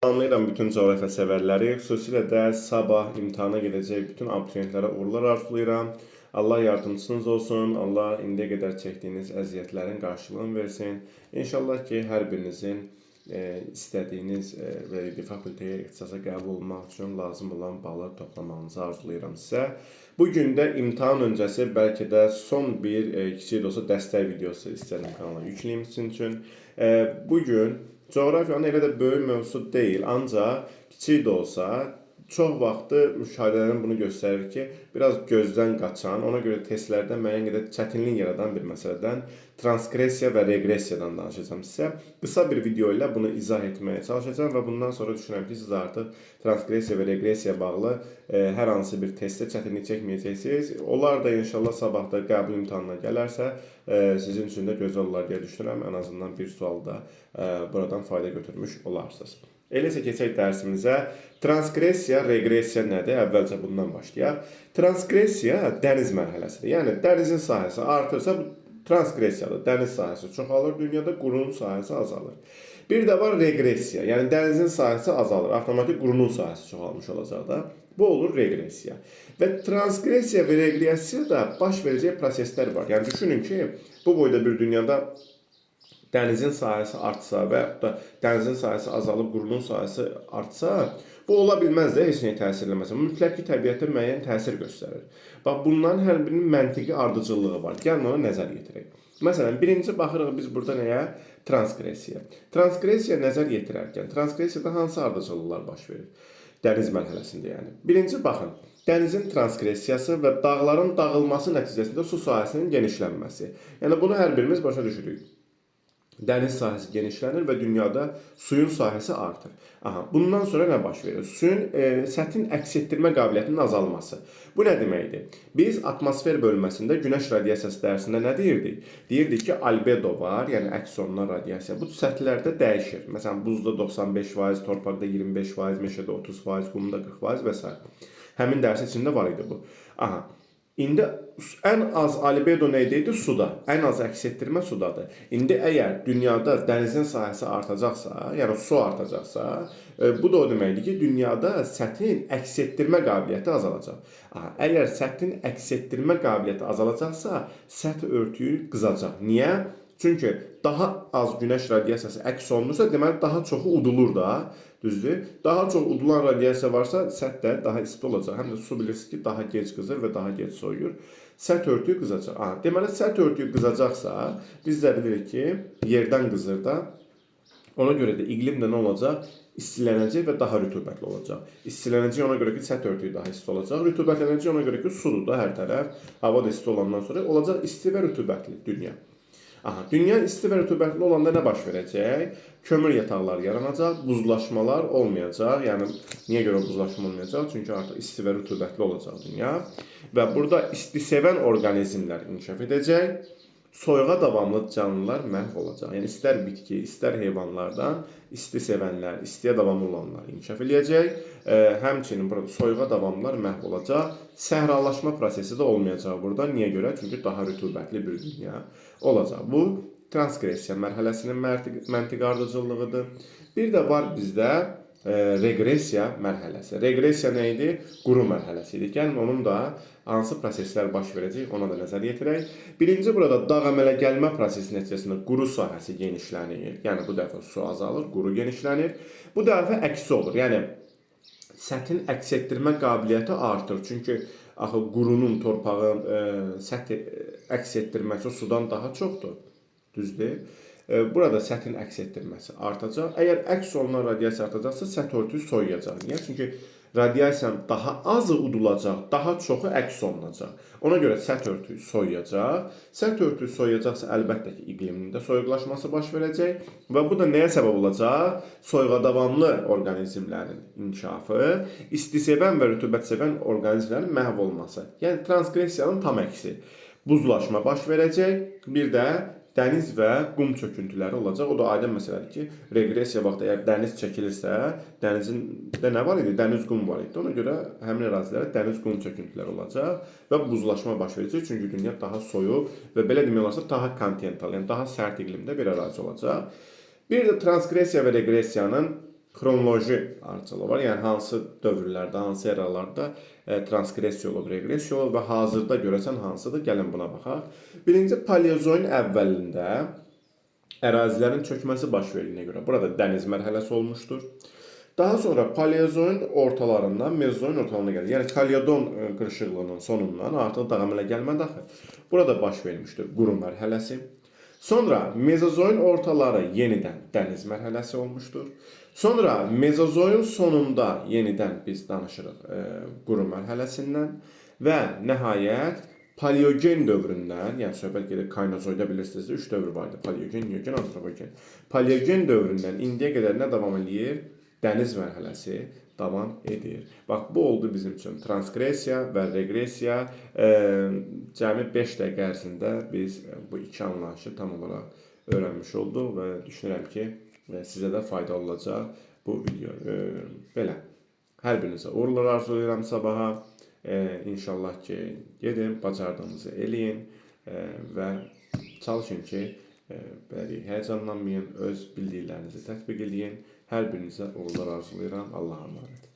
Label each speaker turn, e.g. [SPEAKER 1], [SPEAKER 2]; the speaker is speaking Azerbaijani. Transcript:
[SPEAKER 1] Salamlayıram bütün coğrafiya sevərləri, xüsusilə də sabah imtahana gedəcək bütün abituriyentlərə uğurlar arzulayıram. Allah yardımçınız olsun. Allah indiyə qədər çəkdiyiniz əziyyətlərin qarşılığını versin. İnşallah ki, hər birinizin istədiyiniz belə deyək, fakültəyə, ixtisasa qəbul olmaq üçün lazım olan balı toplamağınızı arzulayıram sizə. Bu gün də imtahan öncəsi bəlkə də son bir kiçik də olsa dəstək videosu istədim kanala yükləyim sizin üçün. Bu gün coğrafiyanın elə də böyük mövzusu deyil, ancaq kiçik də olsa çox vaxtı müşahidələrim bunu göstərir ki, biraz gözdən qaçan, ona görə testlərdə müəyyən qədər çətinlik yaradan bir məsələdən, transgressiya və reqressiyadan danışacağam sizə. Qısa bir video ilə bunu izah etməyə çalışacağam və bundan sonra düşünürəm ki, siz artıq transgressiya və reqressiya bağlı hər hansı bir testdə çətinlik çəkməyəcəksiniz. Onlar da inşallah sabah da qəbul imtahanına gələrsə, sizin üçün də gözəl olar deyə düşünürəm. Ən azından bir sualda buradan fayda götürmüş olarsınız. Elə isə keçək dərsimizə. Transgressiya, reqressiya nədir? Əvvəlcə bundan başlayaq. Transgressiya dəniz mərhələsidir. Yəni dənizin sahəsi artırsa bu transgressiyadır. Dəniz sahəsi çoxalır dünyada, qurunun sahəsi azalır. Bir də var reqressiya. Yəni dənizin sahəsi azalır. Avtomatik qurunun sahəsi çoxalmış olacaq da. Bu olur reqressiya. Və transgressiya və reqressiya da baş verəcək proseslər var. Yəni düşünün ki, bu boyda bir dünyada dənizin sahəsi artsa və yaxud da dənizin sahəsi azalıb, qurunun sahəsi artsa, bu ola bilməz də heç nəyə təsir eləməsin. Mütləq ki, təbiətə müəyyən təsir göstərir. Bax, bunların hər birinin məntiqi ardıcıllığı var. Gəlin ona nəzər yetirək. Məsələn, birinci baxırıq biz burada nəyə? Transgressiya. Transgressiya nəzər yetirərkən, transgressiyada hansı ardıcıllıqlar baş verir? Dəniz mərhələsində yəni. Birinci baxın, dənizin transgressiyası və dağların dağılması nəticəsində su sahəsinin genişlənməsi. Yəni bunu hər birimiz başa düşürük. Dəniz sahəsi genişlənir və dünyada suyun sahəsi artır. Aha, bundan sonra nə baş verir? Suyun səthin əks etdirmə qabiliyyətinin azalması. Bu nə deməkdir? Biz atmosfer bölməsində günəş radiasiyası dərsində nə deyirdik? Deyirdik ki, albedo var, yəni əks olunan radiasiya. Bu səthlərdə dəyişir. Məsələn, buzda 95%, torpaqda 25%, meşədə 30%, qumda 40% və s. Həmin dərsin içində var idi bu. Aha. İndi ən az albedo nə idi? Suda. Ən az əks etdirmə sudadır. İndi əgər dünyada dənizin sahəsi artacaqsa, yəni su artacaqsa, bu da o deməkdir ki, dünyada səthin əks etdirmə qabiliyyəti azalacaq. Aha, əgər səthin əks etdirmə qabiliyyəti azalacaqsa, səth örtüyü qızacaq. Niyə? Çünki daha az günəş radiasiyası əks olunursa, deməli daha çoxu udulur da, düzdür? Daha çox udulan radiasiya varsa, səth də daha isti olacaq. Həm də su bilirsiniz ki, daha gec qızır və daha gec soyuyur. Səth örtüyü qızacaq. Aha, deməli səth örtüyü qızacaqsa, biz də bilirik ki, yerdən qızır da. Ona görə də iqlim də nə olacaq? İstilənəcək və daha rütubətli olacaq. İstilənəcək ona görə ki, səth örtüyü daha isti olacaq. Rütubətlənəcək ona görə ki, sudur da hər tərəf. Hava da isti olandan sonra olacaq isti və rütubətli dünya. Aha, dünya isti və rütubətli olanda nə baş verəcək? Kömür yataqları yaranacaq, buzlaşmalar olmayacaq. Yəni niyə görə buzlaşma olmayacaq? Çünki artıq isti və rütubətli olacaq dünya. Və burada isti sevən orqanizmlər inkişaf edəcək. Soyuğa davamlı canlılar məhv olacaq. Yəni istər bitki, istər heyvanlardan isti sevənlər, istiyə davamlı olanlar inkişaf eləyəcək. Həmçinin burada soyuğa davamlılar məhv olacaq. Səhralaşma prosesi də olmayacaq burada. Niyə görə? Çünki daha rütubətli bir dünya olacaq. Bu transgressiya mərhələsinin məntiqi ardıcıllığıdır. Bir də var bizdə reqressiya mərhələsi. Reqressiya nə idi? Quru mərhələsi idi. Gəlin onun da hansı proseslər baş verəcək, ona da nəzər yetirək. Birinci burada dağ əmələ gəlmə prosesi nəticəsində quru sahəsi genişlənir. Yəni bu dəfə su azalır, quru genişlənir. Bu dəfə əksi olur. Yəni səthin əks etdirmə qabiliyyəti artır. Çünki axı qurunun, torpağın səth əks etdirməsi sudan daha çoxdur. Düzdür? Burada səthin əks etdirməsi artacaq. Əgər əks olunan radiasiya artacaqsa, səth örtüyü soyuyacaq. Niyə? Çünki radiasiyanın daha azı udulacaq, daha çoxu əks olunacaq. Ona görə səth örtüyü soyuyacaq. Səth örtüyü soyuyacaqsa, əlbəttə ki, iqlimin də soyuqlaşması baş verəcək və bu da nəyə səbəb olacaq? Soyuğa davamlı orqanizmlərin inkişafı, isti sevən və rütubət sevən orqanizmlərin məhv olması. Yəni transgressiyanın tam əksi. Buzlaşma baş verəcək. Bir də dəniz və qum çöküntüləri olacaq. O da aydın məsələdir ki, reqressiya vaxtı əgər dəniz çəkilirsə, dənizin də nə var idi? Dəniz qum var idi. Ona görə həmin ərazilərdə dəniz qum çöküntüləri olacaq və buzlaşma baş verəcək. Çünki dünya daha soyuq və belə demək olarsa daha kontinental, yəni daha sərt iqlimdə bir ərazi olacaq. Bir də transgressiya və reqressiyanın Xronoloji ardıcıllığı var. Yəni hansı dövrlərdə, hansı eralarda transgressiya olub, reqressiya olub və hazırda görəsən hansıdır? Gəlin buna baxaq. Birinci paleozoyun əvvəlində ərazilərin çökməsi baş verdiyinə görə burada dəniz mərhələsi olmuşdur. Daha sonra paleozoyun ortalarından mezozoyun ortalarına gəlir. Yəni Kaledon qırışıqlığının sonundan artıq dağ əmələ gəlmədi axı. Burada baş vermişdir quru mərhələsi. Sonra mezozoyun ortaları yenidən dəniz mərhələsi olmuşdur. Sonra mezozoyun sonunda yenidən biz danışırıq quru mərhələsindən və nəhayət Paleogen dövründən, yəni söhbət gedir kaynozoyda bilirsiniz, 3 dövr var idi. Paleogen, Neogen, Antropogen. Paleogen dövründən indiyə qədər nə davam eləyir? Dəniz mərhələsi davam edir. Bax, bu oldu bizim üçün transgressiya və reqressiya. Cəmi 5 dəqiqə ərzində biz bu iki anlayışı tam olaraq öyrənmiş olduq və düşünürəm ki, sizə də faydalı olacaq bu video. Belə. Hər birinizə uğurlar arzulayıram sabaha. İnşallah ki, gedin, bacardığınızı eləyin və çalışın ki, belə deyək, həyəcanlanmayın, öz bildiklərinizi tətbiq eləyin. Hər birinizə uğurlar arzulayıram. Allaha əmanət.